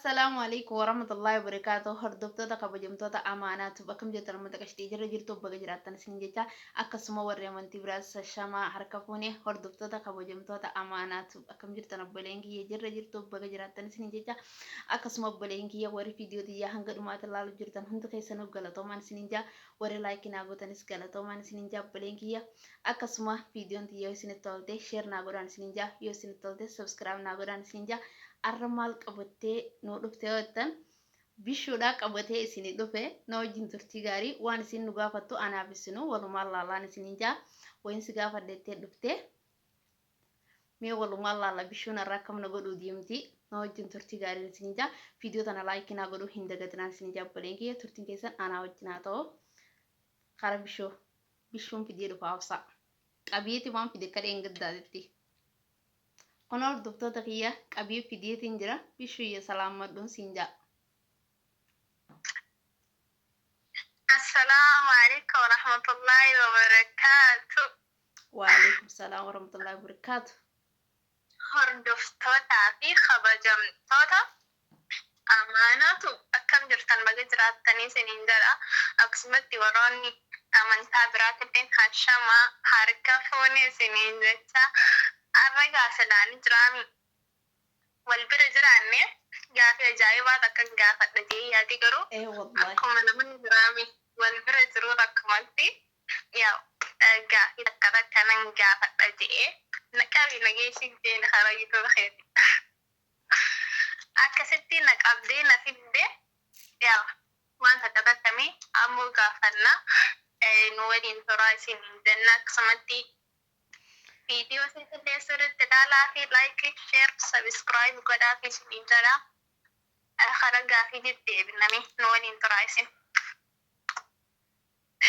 Assalaamu alaikum warahmatullahi wabarakatuh. Hordoftoota kabajamtoota amaanaatu akkam jirtan uummata qashtii jirra jirtu baga jiraattan isin jecha akkasuma warri amantii biraas shamaa harka fuune hordoftoota kabajamtoota amaanaatu akkam jirtan obboleen kiyya jirra jirtu baga jiraattan isin jecha akkasuma obboleen kiyya warri viidiyoo tiyyaa hanga dhumaatti ilaalu jirtan hundi keessanuu galatoomaan isin jaa warri laayikii naa gootanis galatoomaan isin jaa obboleen kiyya akkasuma viidiyoon tiyya yoo isinitti tolte sheer naa godhaan isin jaa yoo isinitti tolte subscribe naa godhaan isin jaa. Arra maal qabattee nuu dhufte yoo jettan bishuudhaa qabatee isinii dhufe na wajjin turtii gaarii waan isin nu gaafattu anaaf isinuu walumaan laalaan isiniin jaa wayin si gaafadhe jettee dhufte mee walumaan laalla bishuun arra akkam na godhuu deemti na wajjin turtii gaariin isiniin jaa viidiyoo tana laayikii naa godhuu hin dagatinaan isiniin jaa obboleen kiyya turtiin keessan anaa wajjin haa ta'u kara bishuu bishuun fidee dhufa obsaa qabiyeeti waan fide akka dheengaddaatitti. Kunoo hordoftoota kiyya qabee fideetiin jira bishuyye salaammadhuun siin ja'a. Assalaamu alaikum warahmatullahi wabarakaatu. Waalaikum salaam warahmatullahi wabarakaatu. Hordoftootaa fi kabajamtoota amaanaatu akkam jirtan baga jiraattanii isiniin jedha. Akkasumatti warroonni amantaa biraatilleen hashamaa harka fuune isiniin jecha arra gaafelaani jiraami. Wal bira jiraanne gaafii ajaa'ibaa takkan gaafadha jee yaade garuu Ee wallahi. akkuma namni jiraami wal bira jiruu takkumatti yaa gaafii takka takka nan gaafadha jee na qabi na geessi jeen karaa YouTube keeti. Akkasitti na qabdee na fidde yaa waan takka takka mee ammoo gaafanna nu waliin turaa isiniin jenna akkasumatti viidiyoo isiitillee sirriitti ilaalaa fi like share subscribe godhaa fi isiniin jedha karaa gaafii deddeebiname nu waliin turaa isin.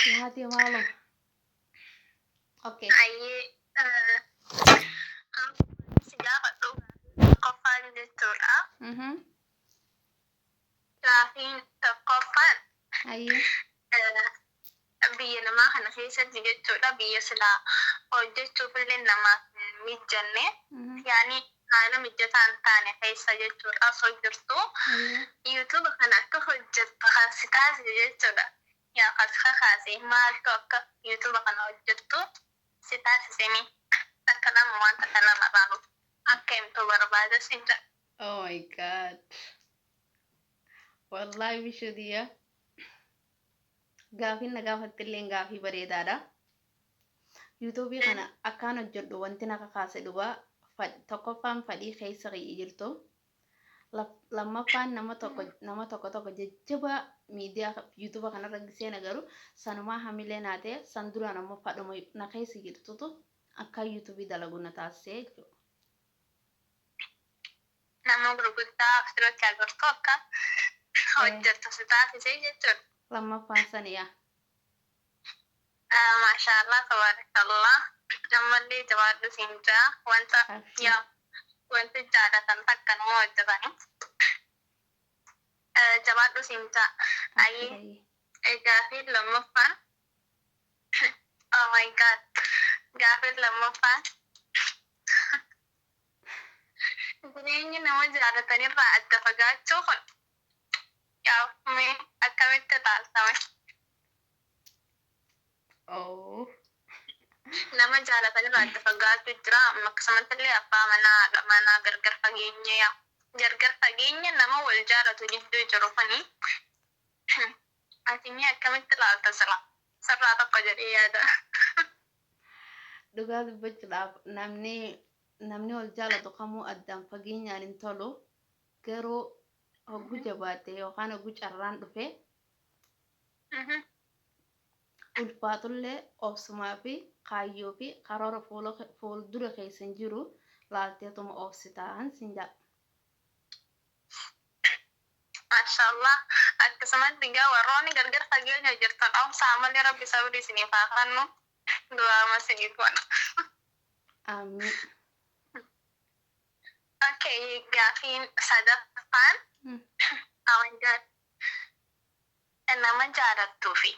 Nyaatee maaloo. Okay. Ayyee si gaafadhu tokkoffaan jechuudha. Gaafiin tokkoffaan Ayyee. Biyya namaa kana keessatti jechuudha biyya silaa hojjechuufillee namaaf hin mijanne yaani haala mijataa hin taane keessa jechuudha osoo jirtu Ayyee. YouTube kana akka hojjettu kan si taasise jechuudha. Yaa kan si kakaase maaltu akka YouTube kana hojjettu si taasise mee takka lama waan takka lama irraa nuuf akka himtu barbaada sin jedha. Oh my God. Wallahi bishuu. Gaafiin na gaafattilleen gaafii bareedaadha. Yuutuubii kana akkaan hojjedhu wanti na kakaase dhugaa tokkoffaan fadhii keessa kiyya jirtu. Lammaffaan nama tokko tokko jajjabaa miidiyaa yuutuuba kanarra gisee garuu sanumaa hamilee naa ta'e san duraan ammoo fadhuma na keessa jirtutu akka yuutuubii dalagu na taasisee jechuudha. Nama gurguddaa asirratti agartu akka hojjettu si taasise jechuudha. Lammaffaan sani yaa. Maashaallah tabarakallah. Ammallee jabaadhu siin jaa wanta Abshir. Yaa wanti jaalatan takka nama hojjetanii. Jabaadhu siin jaa. Abshir. Ayyee Ayyee. Gaafiin lammaffaan oh my God, gaafiin lammaffaan jireenyi nama jaalatanirraa adda fagaachuu kun yaa mee akkamitti ilaaltame? Oh. Nama jaalatanirraa adda fagaachuu jira akkasumatti illee abbaa manaa haadha manaa gargar fageenya yaa gargar fageenya nama wal jaalatu jidduu jiru kuni ati mee akkamitti ilaalta sila sirraa tokko jedhee yaada. Dhugaa dubbachuudhaaf namni wal jaalatu kamuu addaan fageenyaan hin tolu garuu hoggu jabaatte yookaan hoggu carraan dhufe ulfaatullee obsumaa fi kaayyoo fi karoora fuuldura keessan jiru laalteetuma obsitaan sin jedha. Maashaallah akkasumatti egaa warroonni gargar fageenya jirtan obsaa malee rabbi sabrii isiniif haa kennu du'aama isiniif godha. Amiin. Okay, gaafiin sadaffaan oh my God, nama jaalattuu fi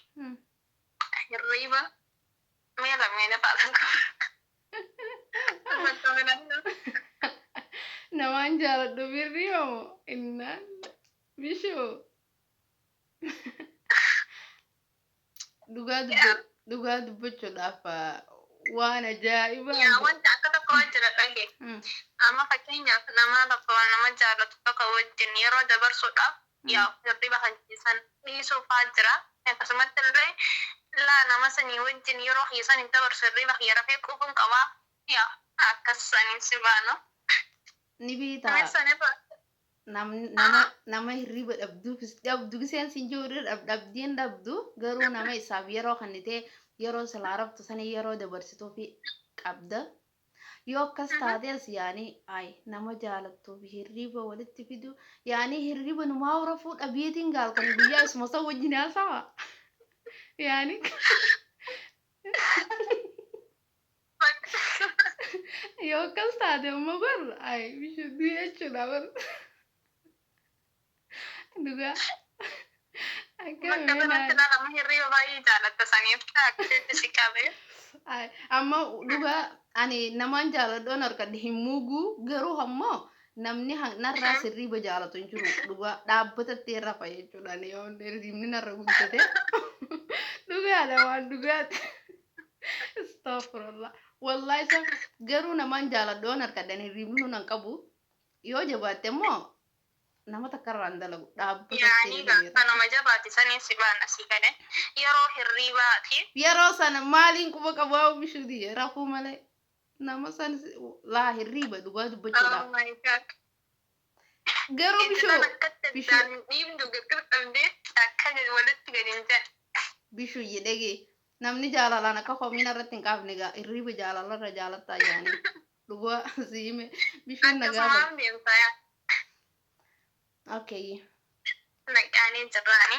hirriiba mee lameen irraa tokko. Namaan jaaladhu birrii moo innaan. Bishoo. Dhugaa dubba dhugaa dubbachuudhaaf waan ajaa'ibaa. Yaa, wanta akka tokko jira, dhage. Amma fakkeenyaaf nama tokko, nama jaallatu tokko wajjin yeroo dabarsuudhaaf yaa hirriba hajjisan dhiisuufaa jira. Akkasumatti illee laa nama sanii wajjin yeroo hiisan hin dabarsu, hirriba kiyya rafee quufuun qabaa. Yaa, akkas saniin si baanu. Ni beektaa. Sanirra. Nama nama hirriba dhabduufis dhabdu giseen sin jiru dhabdeen dhabdu, garuu nama isaaf yeroo kennitee yeroo silaa raftu sanii yeroo dabarsituufi qabda. Yoo akkas taates, yaani ay nama jaalattuuf hirriba walitti fidu, yaani hirriba numaa rafuu dhabiitiin gaalkan guyyaa isuma san wajjin haasawa. Yaani yoo akkas taate amma bar ay bishu jechuudha bar. Dhugaa. Bakka sanatti ilaalama hirriba baay'ee jaalatta saniif akkasitti si qabe. Ay, amma dhugaa ani namaan jaaladhoon harkadhe hin muuguu, garuu ammoo namni narraa sirriiba jaalatu hin jiru, dhugaa dhaabbatatti rafa jechuudha. Ani yoo hirribni narra guddate, dhugaadha, waan dhugaati. Astaghfirullah. Wallahi isa garuu namaan jaaladhoon harkadhe hirribni nun hin qabu. Yoo jabaatte immoo nama takka irraa hin dalagu, dhaabbatatti. Yaani kanuma jabaate saniin si baana si gale yeroo hirribaati. Yeroo sana maaliin quba qabaa bishuuti rafuu malee nama san laa hirriiba dhugaa dubbachuudhaaf. Oh my God. Garuu Itti bishuu tan akkatti bishuu addaan dhiibdu gadi qabdee akka walitti gadi hin jedhe. Bishuu jedhege namni jaalalaan akka komiina irratti hin kaafne gaa hirriiba jaalalarra jaalattaa yaani dhugaa siime bishuun na gaafate. Akkasumaan deemtaa yaa. Okay. Naqaanii jirraani.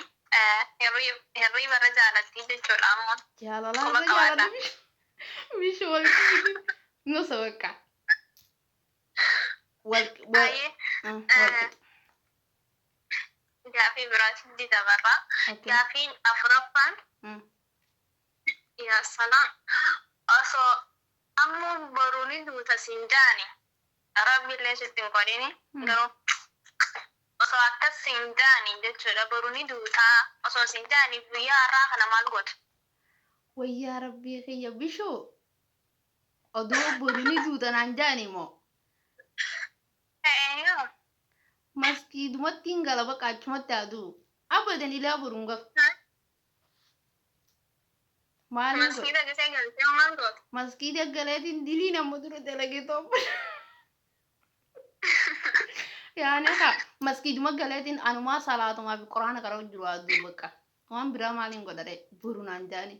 Hirriba irra jaalattii jechuudha ammoo. Jaalalaa Quba irra qabaadha. jaalala bishuu walitti fidin nusa bakka. Wal wal Baay'ee wal gaafii biraatti dabarra. Okay. Gaafiin afuraffaan, yaa salaam, osoo ammoo boruuni duuta siin jaani, rabbi illee sitti hin godhini, garuu osoo akkas siin jaani jechuudha, boruuni duutaa osoo siin jaani, guyyaa har'aa kana maal goota? Wayyaa rabbii kiyya, bishuu oduu boruni duutanaan jaani moo? Eeyyoo. Maskiidumatti hin gala, baqa, achumatti aduu abadan ilaa boruun gafu maaliin godhe? Maskiida gisee galtee maal goota? Maskiida galeetiin dilii nama dura dalagee toobba yaani haa maskiiduma galeetiin anumaa salaatumaa fi quraana qara jiru aduu, baqa, waan biraa maaliin godhare boru naan jaani?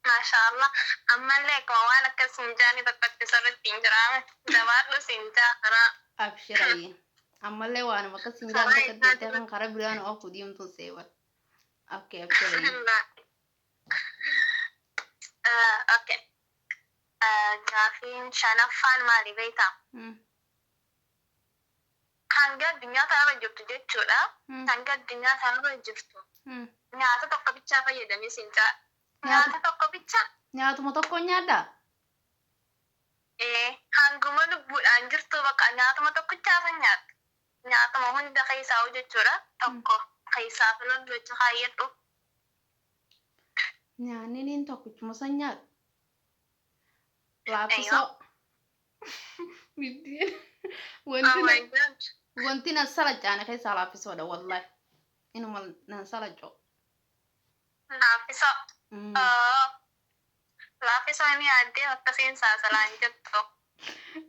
Maasha Allah. Ammallee akkuma waan akkas siin jaani tokkotti sirriitti hin jiraame. Jabaadhu siin jaa karaa. Abshirayi, ammallee waanuma akkas hin jaan Karaa takka isaa jettee kan karaa biraan oofuu deemtuun seewwan. Okay, abshirayi. Okay. Gaafiin shanaffaan maali beektaa? Hanga addunyaa kanarra jirtu jechuudha. Hanga addunyaa kanarra jirtu nyaata tokko bichaa fayyadamee siin jaa. Nyaata tokko bichaa. Nyaatuma tokko nyaadhaa? Ee, hanguma lubbuudhaan jirtu bakka nyaatuma tokkichaa san nyaatta. Nyaatuma hunda keessaa jechuudha. Tokko keessaa filadhu jecha kaayyadhu. Nyaanni niin tokkichuma san nyaadhu. Laaffisoo. Biddeen. Oh Wanti my na God. wanti nan salacaane keessaa laaffisoodha wallahi. Inuma nan salacoo. Laaffisoo. Laaffisoo inni yaaddee akkasiin saasalaan jettu.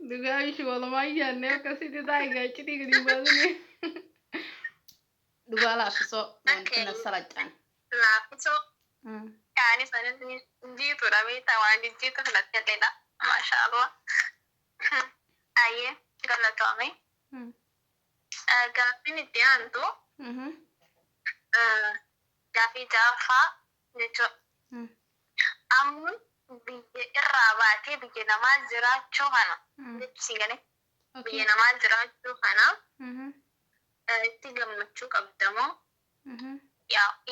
Dhugaa ishee walumaa yaadne akkasitti taa'e gaachitii gadi baasne. Dhugaa laaffisoo wanti nan salacaan. Laaffisoo. Yaani sanis jiituudha beektaa, waan jijjiitu filatteedha. Maasha Allah. Ayyee, galatoome. Gaaffiin itti aantu gaaffii ja'affaa jechuudha. Ammoo biyya irraa baatee biyya namaa jiraachuu kana jechuun galee biyya namaa jiraachuu kana itti gammachuu qabdamoo,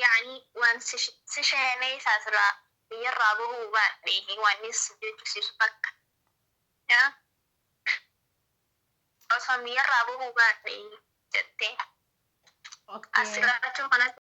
yaani waan si sheenee isaa silaa biyyarraa bahuu baadhee waan si jechisiisu takka. Osoo biyyarraa bahuu baadhee jettee. As jiraachuu kanatti.